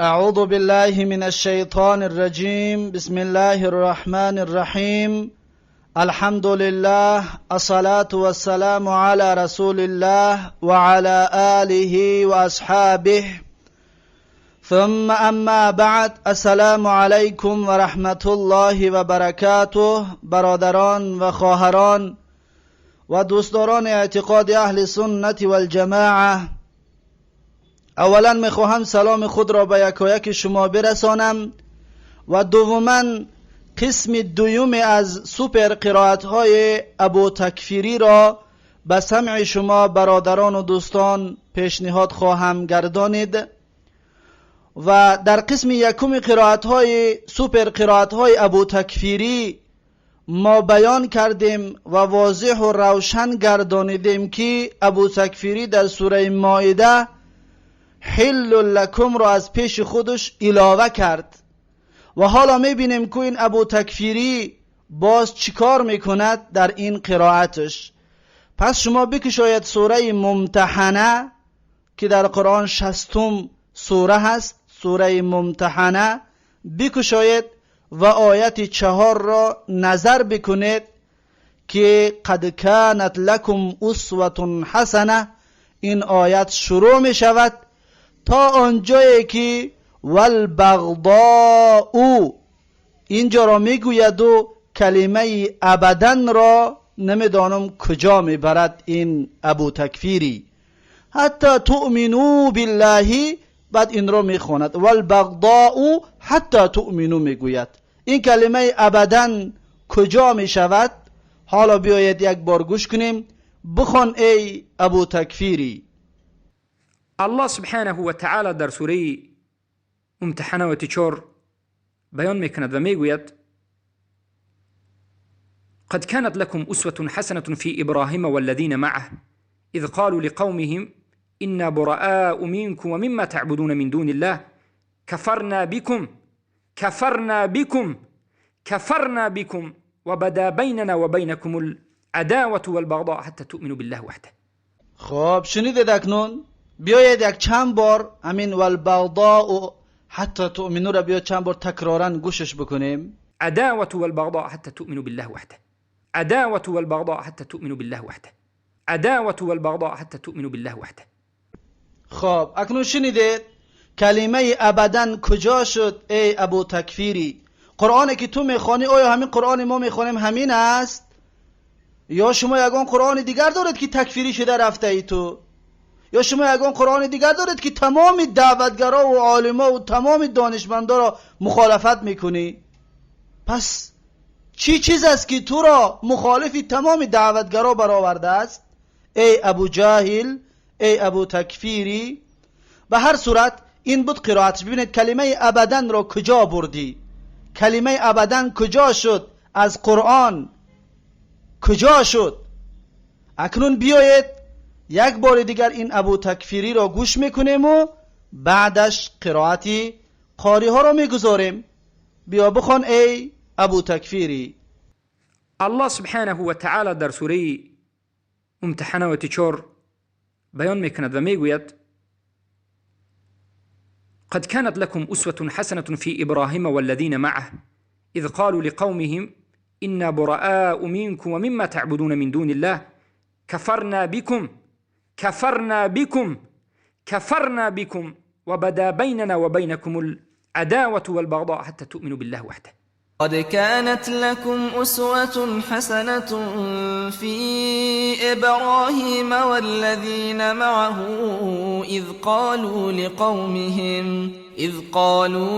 اعوذ بالله من الشیطان الرجیم. بسم الله الرحمن الرحیم. الحمد لله، الصلاة والسلام على رسول الله وعلى آله واصحابه، ثم اما بعد. السلام علیکم و رحمت الله و برکاته. برادران و خواهران و دوستداران اعتقاد اهل سنت والجماعه، اولا میخواهم سلام خود را به یکایک شما برسانم و دوما قسم دوم از سوپر قرائت های ابو تکفیری را به سمع شما برادران و دوستان پیشنهاد خواهم گردانید. و در قسم یکم قرائت های سوپر قرائت های ابو تکفیری ما بیان کردیم و واضح و روشن گردانیدیم که ابو تکفیری در سوره مائده حل لکم را از پیش خودش علاوه کرد و حالا میبینیم که این ابو تکفیری باز چیکار میکند در این قرائتش. پس شما بکشاید سوره ممتحنه که در قرآن 60 سوره هست، سوره ممتحنه بکشاید و آیت 4 را نظر بکنید که قد کانت لکم اسوة حسنه. این آیت شروع می شود تا آنجایی که والبغضاء اینجا را میگوید و کلمه ابدا را نمیدانم کجا میبرد این ابو تکفیری. حتی تؤمنوا بالله، بعد این را میخواند والبغضاء حتی تؤمنوا میگوید. این کلمه ابدا کجا میشود؟ حالا بیایید یک بار گوش کنیم. بخوان ای ابو تکفیری. الله سبحانه و تعالی در سوره ممتحنه و 4 بیان میکند و میگوید: قد كانت لكم أسوة حسنة في إبراهيم والذين معه إذ قالوا لقومهم إنا براء منكم ومما تعبدون من دون الله كفرنا بكم كفرنا بكم كفرنا بكم وبدا بيننا وبينكم العداوة والبغضاء حتى تؤمنوا بالله وحده. خب شنیدید؟ اکنون بیایید یک چند بار همین والبغضاء حتی تؤمنوا را بیا چند بار تکرارا گوشش بکنیم. عداوة والبغضاء حتى تؤمنوا بالله وحده، عداوة والبغضاء حتى تؤمنوا بالله وحده، عداوة والبغضاء حتى تؤمنوا بالله وحده. خب اکنون شنیدید کلمه ابدا کجا شد ای ابو تکفیری؟ قرآنی که تو میخوانی آیا همین قرآن ما میخوانیم همین است؟ یا شما یگان قرآن دیگر دارید که تکفیری شده رفته ای تو؟ یا شما یگان قرآن دیگر دارید که تمام دعوتگرا و عالما و تمام دانشمندا را مخالفت میکنی؟ پس چی چیز است که تو را مخالف تمام دعوتگرا برآورده است ای ابو جاهل، ای ابو تکفیری؟ به هر صورت این بود قرائتش. ببینید کلمه ابدا را کجا بردی؟ کلمه ابدا کجا شد از قرآن؟ کجا شد؟ اکنون بیایید یک بار دیگر این ابو تکفیری را گوش میکنیم و بعدش قرائت قاری ها را میگذاریم. بیا بخوان ای ابو تکفیری. الله سبحانه و تعالی در سوره ممتحنه و 4 بیان میکند و میگوید: قد كانت لكم أسوة حسنة في إبراهيم والذين معه إذ قالوا لقومهم إنا براء منكم ومما تعبدون من دون الله كفرنا بكم كفرنا بكم كفرنا بكم وبدا بيننا وبينكم العداوة والبغضاء حتى تؤمنوا بالله وحده. قد كانت لكم أسوة حسنة في إبراهيم والذين معه إذ قالوا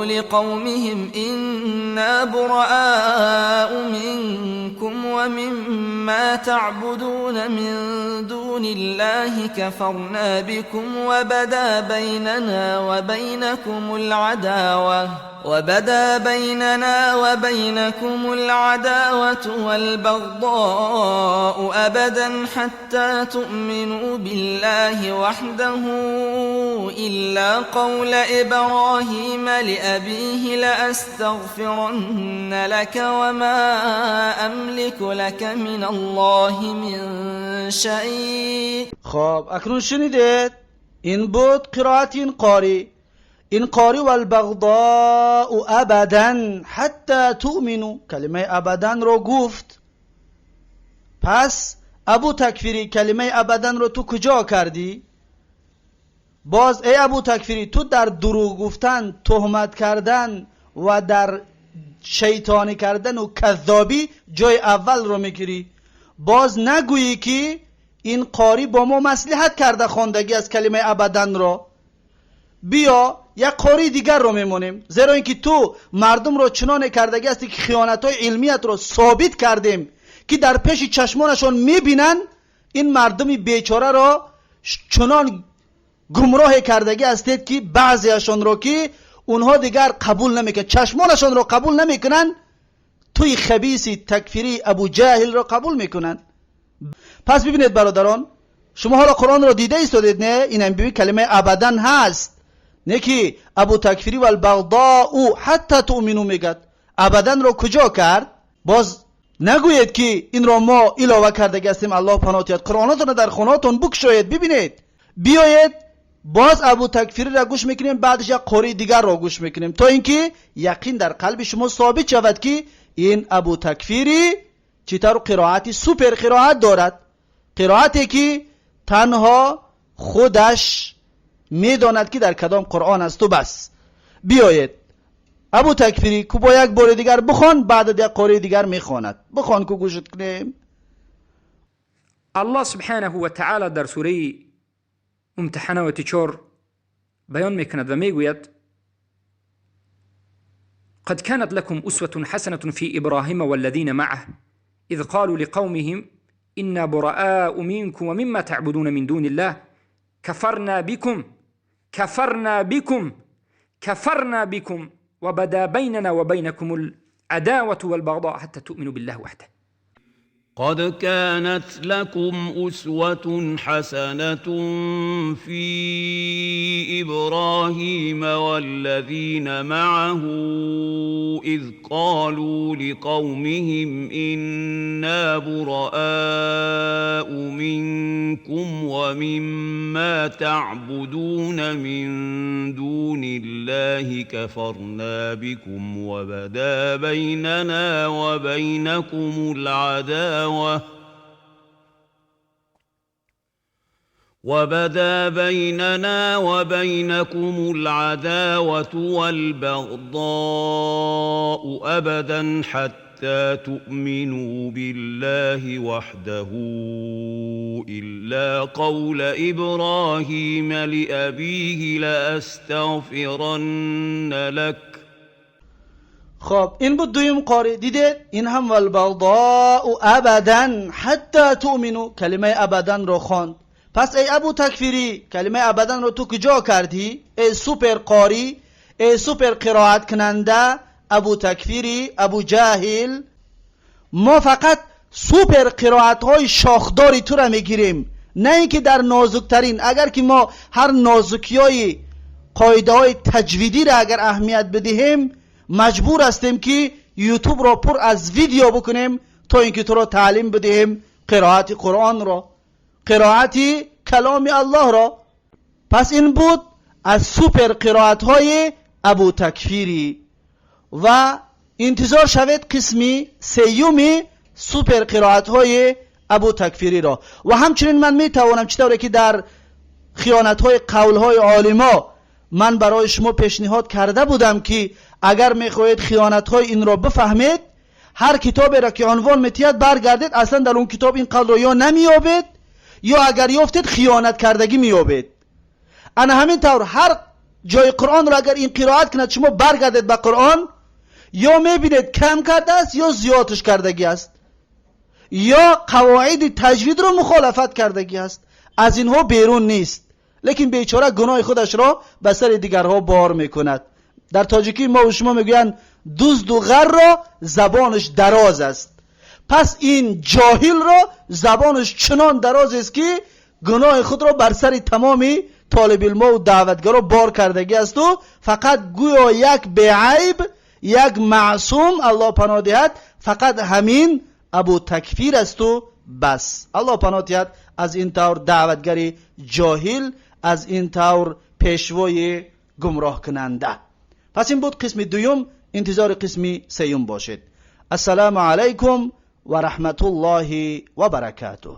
لقومهم إنا براء منكم ومما تعبدون من دون الله كفرنا بكم وبدا بيننا وبينكم العداوة والبغضاء أبدا حتى تؤمنوا بالله وحده إلا قول إبراهيم لأبيه لأستغفرن لك وما أملك لك من الله من شيء. خب اکنون شنیدید این بود قرائت این قاری. این قاری والبغضاء ابدا حتی تؤمنوا، کلمه ابدا رو گفت. پس ابو تکفیری کلمه ابدا رو تو کجا کردی؟ باز ای ابو تکفیری تو در دروغ گفتن، تهمت کردن و در شیطانی کردن و کذابی جای اول رو میگیری. باز نگویی که این قاری با ما مصلحت کرده خواندگی از کلمه ابدا را. بیا یک قاری دیگر رو میمونیم، زیرا اینکه تو مردم رو چنان کردگی هستی که خیانت های علمیت رو ثابت کردیم که در پیش چشمانشان میبینن. این مردم بیچاره را چنان گمراه کردگی هستید که بعضیشان رو که اونها دیگر قبول نمیکنن، چشمانشان رو قبول نمیکنن، توی خبیث تکفیری ابو جهل رو قبول میکنن. پس ببینید برادران، شما حالا قرآن رو دیده ایستادید، نه؟ اینم ببین کلمه ابدا هست، نه که ابو تکفیری و البغضاء حتی تؤمنو میگد. ابدا رو کجا کرد؟ باز نگویید که این رو ما علاوه کرده هستیم، الله پناه دهد. قرآناتون رو در خونه‌تون بکشایید، ببینید. بیایید باز ابو تکفیری را گوش میکنیم، بعدش یک قاری دیگر را گوش میکنیم تا اینکه یقین در قلب شما ثابت شود که این ابو تکفیری چطور قرائت سوپر قرائت دارد، قرائتی که تنها خودش میداند که در کدام قرآن است و بس. بیایید ابو تکفیری که با یک بار دیگر بخوان، بعد یک قاری دیگر میخواند. بخوان که گوشت کنیم. الله سبحانه و تعالی در سوره ممتحنه 4 بیان میکند و میگوید قد كانت لكم أسوة حسنة في إبراهيم والذين معه إذ قالوا لقومهم إنا براء منكم ومما تعبدون من دون الله كفرنا بكم كفرنا بكم كفرنا بكم وبدا بيننا وبينكم العداوة والبغضاء حتى تؤمنوا بالله وحده. قد كانت لكم أسوة حسنة في إبراهيم والذين معه إذ قالوا لقومهم إنا براء منكم ومما تعبدون من دون الله كفرنا بكم وبدا بيننا وبينكم العداوة وبدا بيننا وبينكم العداوة والبغضاء أبدا حتى تؤمنوا بالله وحده إلا قول إبراهيم لأبيه لأستغفرن لك. خب این بود دویم قاری. دیدید این هم والبغضاء ابدا حتی تؤمنو، کلمه ابدا رو خواند. پس ای ابو تکفیری کلمه ابدا رو تو کجا کردی؟ ای سوپر قاری، ای سوپر قرائت کننده ابو تکفیری، ابو جاهل، ما فقط سوپر قرائت های شاخداری تو را میگیریم، نه اینکه در نازکترین. اگر که ما هر نازکی های قاعده های تجویدی را اگر اهمیت بدهیم، مجبور هستیم که یوتیوب را پر از ویدیو بکنیم تا اینکه تو را تعلیم بدهیم قرائت قرآن را، قرائت کلام الله را. پس این بود از سوپر قرائت های ابو تکفیری و انتظار شوید قسمی سیومی سوپر قرائت های ابو تکفیری را. و همچنین من می توانم چطوری که در خیانت های قول های عالما من برای شما پیشنهاد کرده بودم که اگر میخواهید خیانت های این را بفهمید، هر کتابی را که عنوان میتید برگردید، اصلا در اون کتاب این قول را یا نمییابید یا اگر یافتید خیانت کردگی مییابید. انا همین طور هر جای قرآن را اگر این قرائت کند، شما برگردید به قرآن، یا میبینید کم کرده است یا زیادش کردگی است، یا قواعد تجوید را مخالفت کردگی است، از اینها بیرون نیست. لیکن بیچاره گناه خودش را به سر دیگرها بار میکند. در تاجیکی ما و شما میگویند دزد و غر را زبانش دراز است. پس این جاهل را زبانش چنان دراز است که گناه خود را بر سر تمامی طالب علم و دعوتگرا بار کردگی است و فقط گویا یک بیعیب، یک معصوم، الله پناه دهد، فقط همین ابو تکفیر است و بس. الله پناه دهد از این طور دعوتگری جاهل، از این طور پیشوای Гумроҳкунанда. Пас ин буд қисми дуюм, интизори қисми сеюм бошед. Ассалому алайкум ва раҳматуллоҳи ва баракатуҳ.